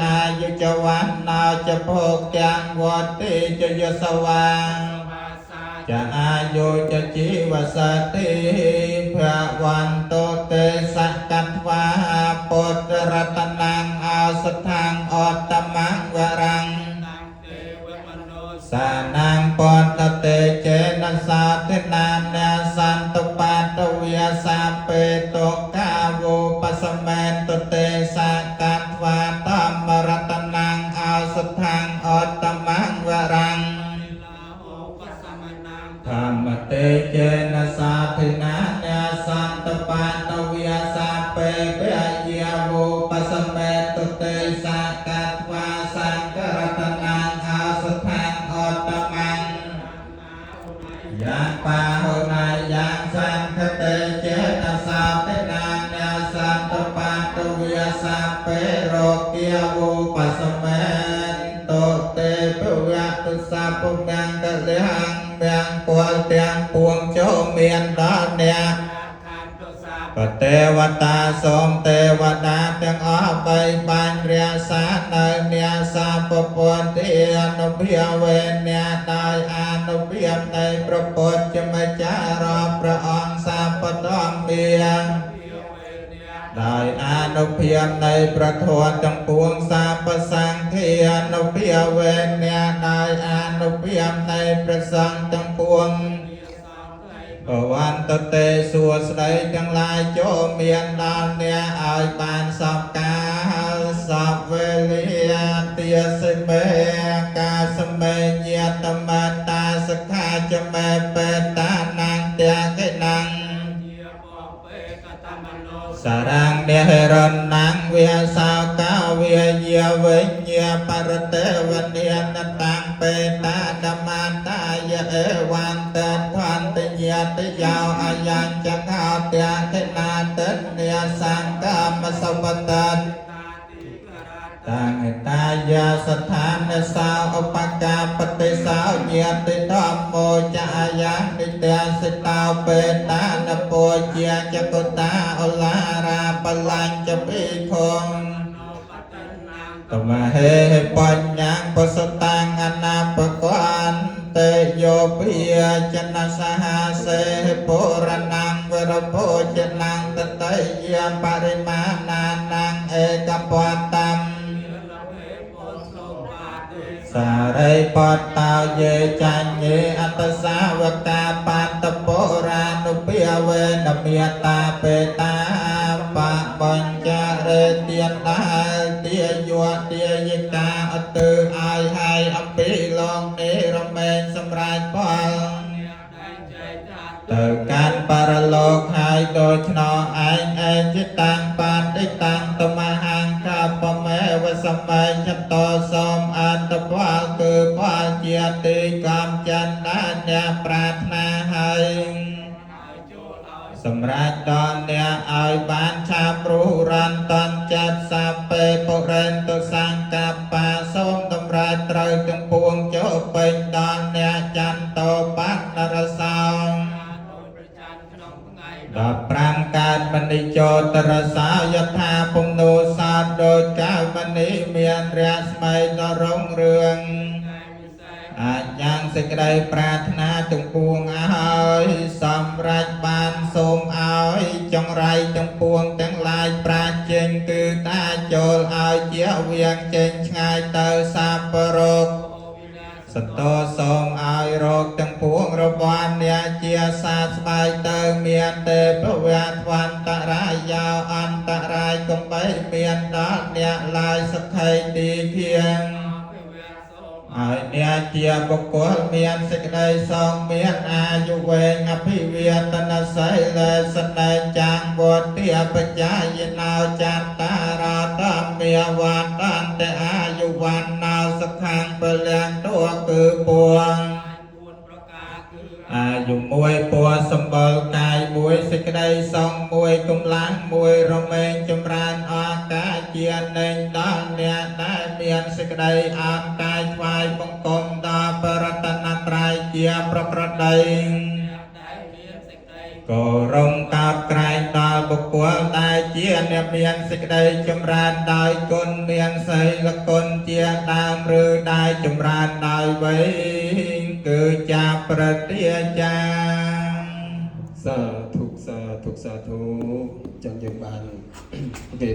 អាយុចវណ្ណោចភោគំវតិចយសវាងចអាយុចជីវសតិភវន្តោទេសកត្វាពុទ្ធរតនំអសដ្ឋੰអត្តមង្វរੰសានាងពតតេចេនសាទនានាសន្តបាតវិសាពេតុកាវោបសមេនតទេសកត្វាធម្មរតនំអសដ្ឋੰអត្តមង្វរੰធម្មតេចេនសាធិនានាសន្តបាតវិសាពេពយាវោបសមេនតទេសកត្វាសង្ឃរតនំអសដ្ឋੰអត្តមង្យ៉ាងបាហុណាយ៉ាងសង្ឃតេចេនសាទិនានាសន្តបាតវិសាពេរោគាវោបសមេនតតេភវៈទុសាពុមង្គលំមង្គលទាំងពួងចូលមានដល់អ្នកបទេវតាសូមទេវតាទាំងអស់បីបាញ់រក្សានៅអ្នកសាពពន្តិអនុភាវេអ្នកដោយអនុភាពនៃព្រះពុទ្ធជាម្ចាស់រាល់ព្រះអង្គសាពធម្មាដោយអនុភាពនៃព្រះធម៌ទាំងពួងសាពសង្ឃាអនុភាវេអ្នកដោយអនុភាពនៃព្រះសង្ឃទាំងពួង បវន្តតេសួស្តីទាំងឡាយចូលមានដល់អ្នកឲ្យបានសពកាលសពវេលាទាសិមេកាសមេញាតមតាសខាចមេបេតានੰទកិណੰសារងនិរណੰវិសោកាវិយាវិញ្ញាបរតេវនិនតាំបេតាဓម္មតាយអេវន្តធន្តញាតិយោអយញ្ចខោទតិនាទនិសង្កមសវតតតាំងតាយាស្ថានសោឧបកាបតិសោញាតិធម្មោចអាយ៉ាងនិត្យសិតោបេតានពោជាចកតាអលារាបលាញ់ចភិខងតមហេបញ្ញងបសតាំងអនាបកន្តេយោភិចនសហសេពុរណងវរភោចនងតតយបរិមាណានងឯកបតំសារិបតោយេចញ្ញេអត្តសាវកាបាតបុរានុភាវេនមេតាបេតាបបញ្ចរេទានដែលទាយោទាយកាអត់ើឲ្យហើយអំពីឡងនេះរមែងសម្រាប់ផលទៅកាន់បរលោកហើយដូច្នោះឯងឯងជាតាំងបានតិតាំងតមហង្កបមេវសម័យចតោសូមអត្តផលគឺផលជាទីកំចិនដែលអ្នកប្រាថ្នាហើយសម្រាប់ដល់អ្នកឲ្យបានឆាប់រុះរាន់តន់ចិត្តសាពេបុរិនទុសង្កបាសូមតម្រាយត្រូវទាំងពួងចូលពេញដល់អ្នកចន្ទោបណ្ណរសោ15កើតមនិចោតរសោយថាពំនោសាទដោយកៅមនិមានរស្មីដ៏រុងរឿងអាចយ៉ាងសេចក្តីប្រាថ្នាទាំងពួងឲ្យសម្រេចបានសូមឲ្យចង្រៃទាំងពួងទាំងឡាយប្រាចេញគឺតាចូលឲ្យជាវៀងចេញឆ្ងាយទៅសាពរោគសន្តោសូមឲ្យរោគទាំងពួងរបស់អ្នកជាសាស្បាយទៅមានទេពវៈវន្តរាយោអន្តរាយកុំបីមានដល់អ្នកឡើយសុខីទីធៀងឲ្យអ្នកជាបុគ្គលមានសេចក្តីសងមានអាយុវែងអភិវេតនសីលសនេចាងវតិបច្ច័យណោចន្តារាធម្មាវន្តន្តអាយុវណ្ណោសុខੰពលំតួគឺពួងអាយុមួយពណ៌សម្បុរកាយមួយសេចក្តីសងមួយកម្លាំងមួយរមែងចម្រើនអង្ការជានេញដល់អ្នកដែលមានសេចក្តីអង្កាយថ្វាយបង្គំដល់បរតនត្រ័យជាប្រក្រតី គោរំកោតក្រែងដល់បុគ្គលដែលជាអ្នកមានសេចក្តីចម្រើនដោយគុណមានសីលគុណជាដើមឬដែលចម្រើនដោយវ័យគឺជាប្រតិយាចារ សាធុសាធុសាធុចឹងយើងបាន គេ